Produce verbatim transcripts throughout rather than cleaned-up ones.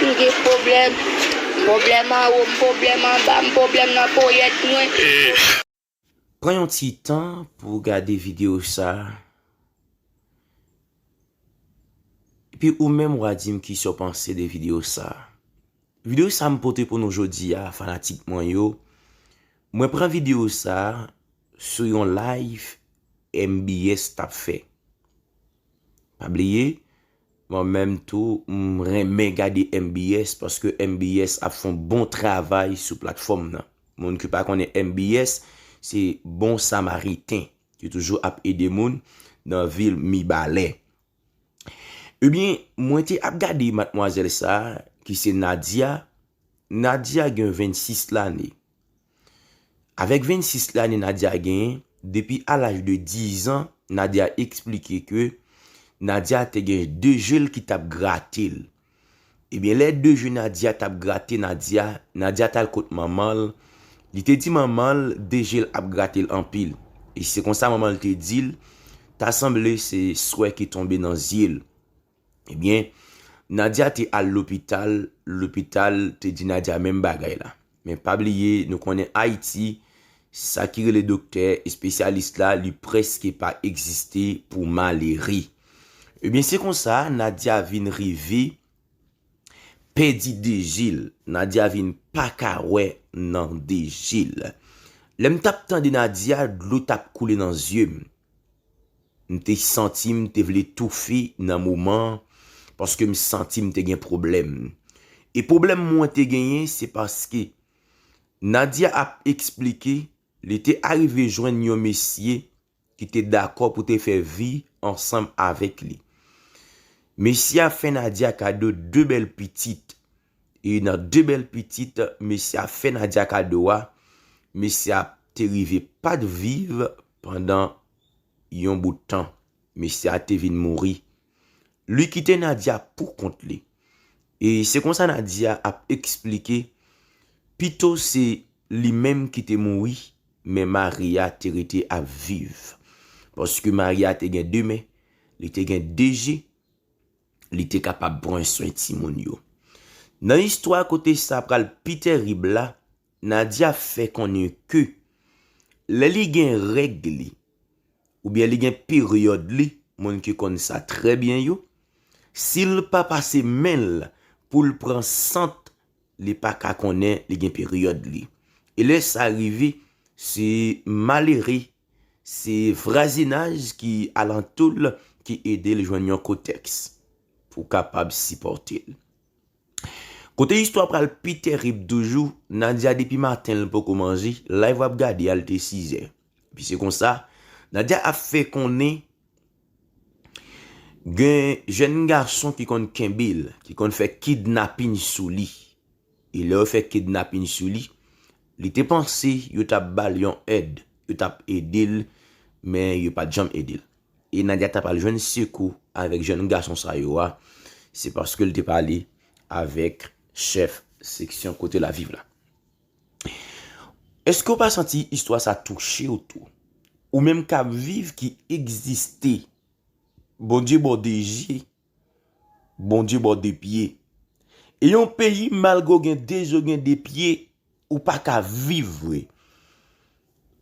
M gen pwoblèm. Pwoblèm anwo m, pwoblèm anba m, pwoblèm nan ponyèt mwen. Pran yon ti tan pou w gade videyo sa. Epi ou menm w a di m kisa w panse de videyo sa. Videyo sa m pote pou nou jodi a, fanatik mwen yo. Mwen pran videyo sa sou yon live M B S t ap fè. Pa bliye, mwen menm tou, m renmen gade M B S paske M B S ap fè yon bon travay sou platfòm nan. Moun ki pa konnen M B S, se Bon Samariten ki toujou ap ede moun nan vil Mibalè. Ebyen, mwen te ap gade madmwazèl sa a, ki se Nadia. Nadia gen vennsis lane. Avèk vennsis lane Nadia genyen, depi a laj de diz an, Nadia eksplike ke Nadia te gen de je l ki t ap grate l. Ebyen, lè de je Nadia t ap grate Nadia, Nadia t al kot manman l. Li te di manman l de je l ap grate l anpil. E se konsa manman l te di l, ta sanble se swè ki tonbe nan zye l. Ebyen, Nadia te al lopital, lopital te di Nadia menm bagay la. Men pa bliye, nou konnen Ayiti, sa ki rele doktè, espesyalis la, li prèske pa egziste pou malere. Ebyen, se konsa, Nadia vin rive pèdi de je l. Nadia vin pa ka wè nan de je l. Lè m t ap tande Nadia, dlo t ap koule nan zye m. M te santi m te vle toufe nan moman an, paske m santi m te gen pwoblèm. E pwoblèm mwen te genyen, se paske Nadia ap eksplike li te arive jwenn yon mesye ki te dakò pou te fè vi ansanm avèk li. Mesye a fè Nadia kado de bèl pitit. E nan de bèl pitit mesye a fè Nadia kado a, mesye a te rive pa t viv pandan yon bout tan. Mesye a te vin mouri. Li kite Nadia pou kont li. E se konsa Nadia ap eksplike, pito se li menm ki te mouri, men mari a te rete ap viv. Paske mari a te gen de men, li te gen de je, li te kapab pran swen timoun yo. Nan istwa kote sa pral pi terib la, Nadia fè konnen ke lè li gen règ li, oubyen li gen peryòd li, moun ki konn sa trè byen yo, si l pa pase men l pou l pran sant, li pa ka konnen li gen peryòd li. E lè sa rive, se malere, se vwazinaj ki alantou l ki ede l jwenn yon kotèks pou kapab sipòte l. Kote istwa pral pi terib toujou, Nadia depi maten l poko manje, live w ap gade a l te sizè. Epi se konsa, Nadia ap fè konnen gen jèn gason ki konn kenbe l, ki konn fè kidnapin sou li. E lè yo fè kidnapin sou li, li te panse yo t ap ba l yon èd, yo t ap ede l, men yo pa t janm ede l. E Nadia t ap al jwenn sekou avèk jèn gason sa yo a, se paske l te pale avèk chèf seksyon kote l ap viv la. Èske w pa santi istwa sa touche w tou? Ou menm k ap viv, ki egziste, Bondye ba w de je, Bondye ba w de pye. E yon peyi, malgre w gen de je, w gen de pye, ou pa ka viv vre.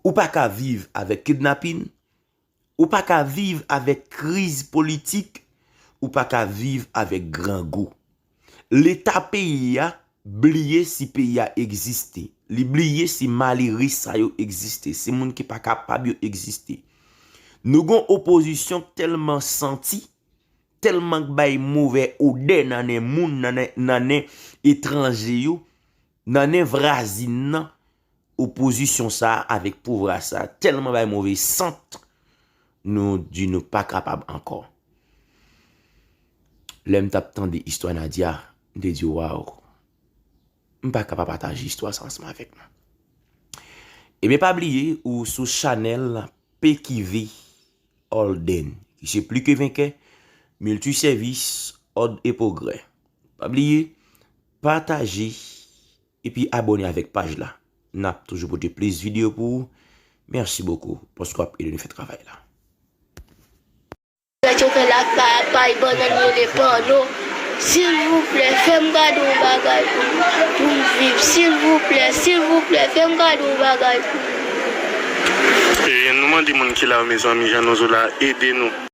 Ou pa ka viv avèk kidnapin, ou pa ka viv avèk kriz politik, ou pa ka viv avèk grangou. Leta peyi a bliye si peyi a egziste. Li bliye si malere sa yo egziste. Se moun ki pa kapab yo egziste. Nou gon opozisyon k tèlman santi, tèlman k bay movè odè nan nen moun, nan nen, nan nen etranje yo, nan nen vwazin nan, opozisyon sa a avèk pouvwa sa a tèlman bay move sant, nou di nou pa kapab ankò. Lè m t ap tande istwa Nadia, m te di, waw, m pa ka pa pataje istwa sa ansanm avèk nou. Ebyen, pa bliye, ou sou chanèl P Q V Holden, ki se Pli ke Venkè, Miltisèvis, Òd e Pwogrè. Pa bliye, pataje epi abòne avèk paj la. N ap toujou pote plis videyo pou ou. Mèsi bokou paske w ap ede nou fè travay la. Gad yo fè lakay, pay bannann rele panno. Silvouplè, fè m gade yon bagay pou m, pou m viv. Silvouplè, silvouplè, fè m gade yon bagay pou m. E nou mande moun ki la yo, mezanmi, Jean Nozola, ede nou.